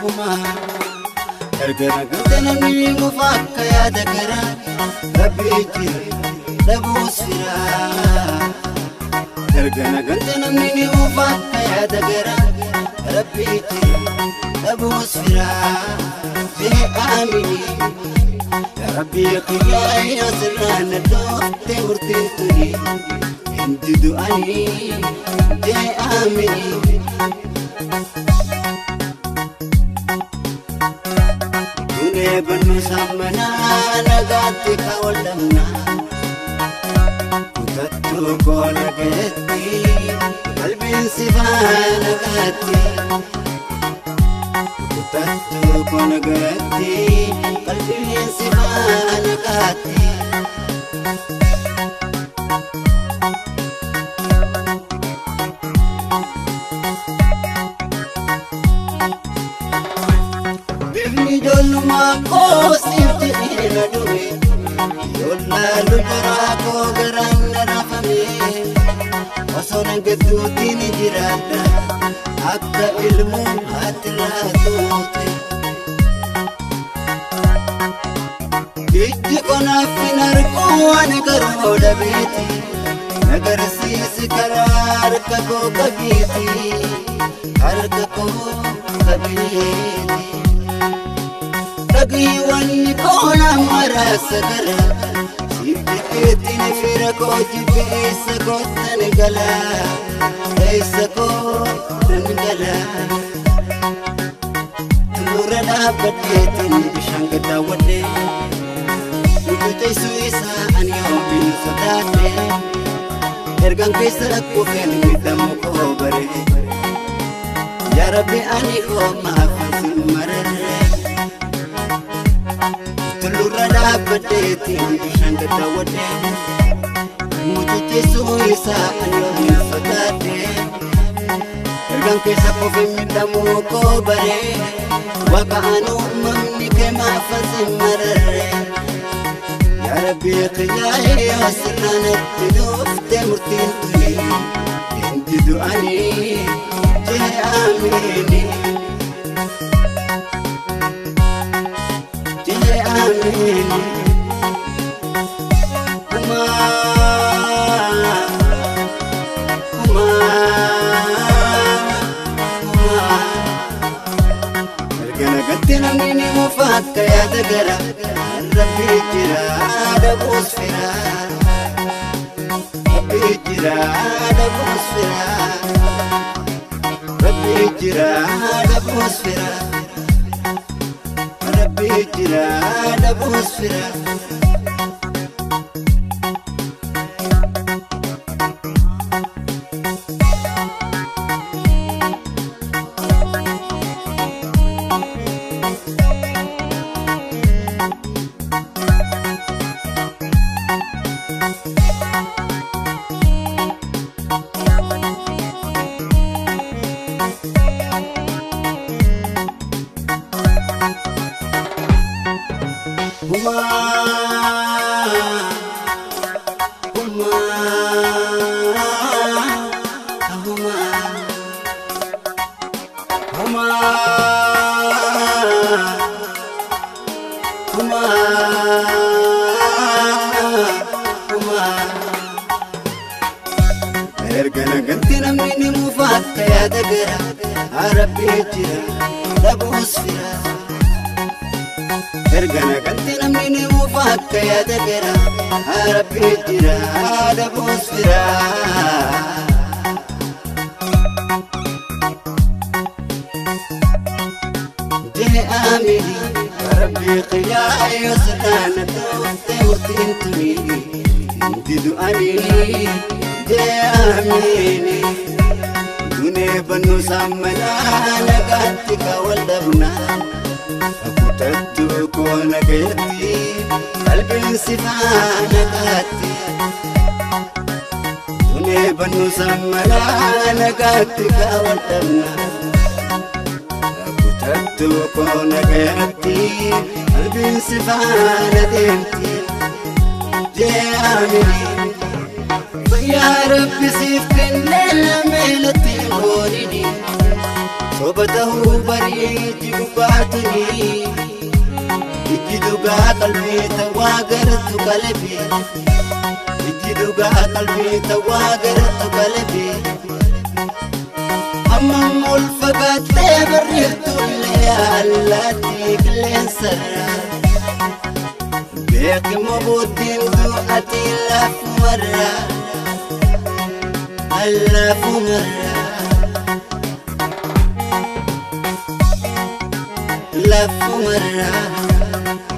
Humaa erga nagante namni mufa akka yaada garaa Rabbi jira dhabuus firaa. Erga nagante namni ni mufa akka yaada garaa Rabbi jira dhabuus firaa. Jee aamini Rabbi qiyyaa yoo sirraan dhoofte murtiin tuni hin didu ani jee aamini. Dunee bannu sammanaa nagaatti ka wal dhabna. Kutattuu koo nagaatti qalbiin si faana gaatti. Kutattuu koo nagaatti qalbiin si faana gaatti. Bifni ijoollummaa koo siif jedhee na dhume. Yollaalu jaraa koo garaan na raafame. Osoo na gidduutti ni jiraadha akka ilmoo haati raatuuti. Ijji konaaf hin argu ani garuu dhabeeti. Nagarsiisi karaa harka koo qabiiti. Harka koo qabiiti. Dhagiiwwan koona maraasa gara. Siif jedheetiin fira koo jibbeessa kottan gala. Eessa kottan gala. Tuura dhaabbadheetiin bishaan gad daawwadhe. Mucuceessuu isaa ani yoomiin sodaadhe. Ergaan keessa kufeen miidhamu koo bare. Yaa Rabbi ani hoo maaf sin mararre. Tullurra dhaabbadheetiin bishaan gad daawwadhe. Mucuceessuu isaa ani yoomiin sodaadhe. Ergaan keessa kufeen miidhamu koo bare. Waaqa ani uumamni kee maaf sin mararre. Yaa Rabbi qiyyaa yoo sirraanatti dhufte murtiin tuni hin didu ani jee aamiini. Jee aamiini. Humaa humaa humaa. Erga nagatti namni ni mufa akka yaada gara Rabbi jira dhabuus fira. Rabbi jira dhabuus fira. Rabbi jira dhabuus fira. Rabbi jira dhabuus fira. Humaa humaa humaa humaa humaa humaa. Erga nagatti namni ni mufa akka yaada gara Rabbi jira dhabuus fira. Erga nagatti namni ni mufa akka yaada gara Rabbi jira dhabuus fira. Jee aamini Rabbi qiyyaa yoo sirraan dhufte murtiin tuni hin didu ani jee aamini. Dunee bannu sammanaa nagaatti ka wal dhabna. Kutattuu koo nagayatti qalbiin si faana kaatti. Dunee bannu sammanaa nagaatti ka wal dhabna. Kutattuu koo nagayatti qalbiin si faana deemti. Jee aamini. Yaa Rabbi siif kennee lameelatti hin boonini. Soba ta'uu barii gubbaatuni. Ijji dhugaa qalbii tawaa gartu qalbii. Ijji dhugaa qalbii tawaa gartu qalbii. Hammam ol fagaattee barreeftullee allaattii qilleensarra. Beekimo booddeen du'atii laafumarra. Allaafumarra. Laafumarra.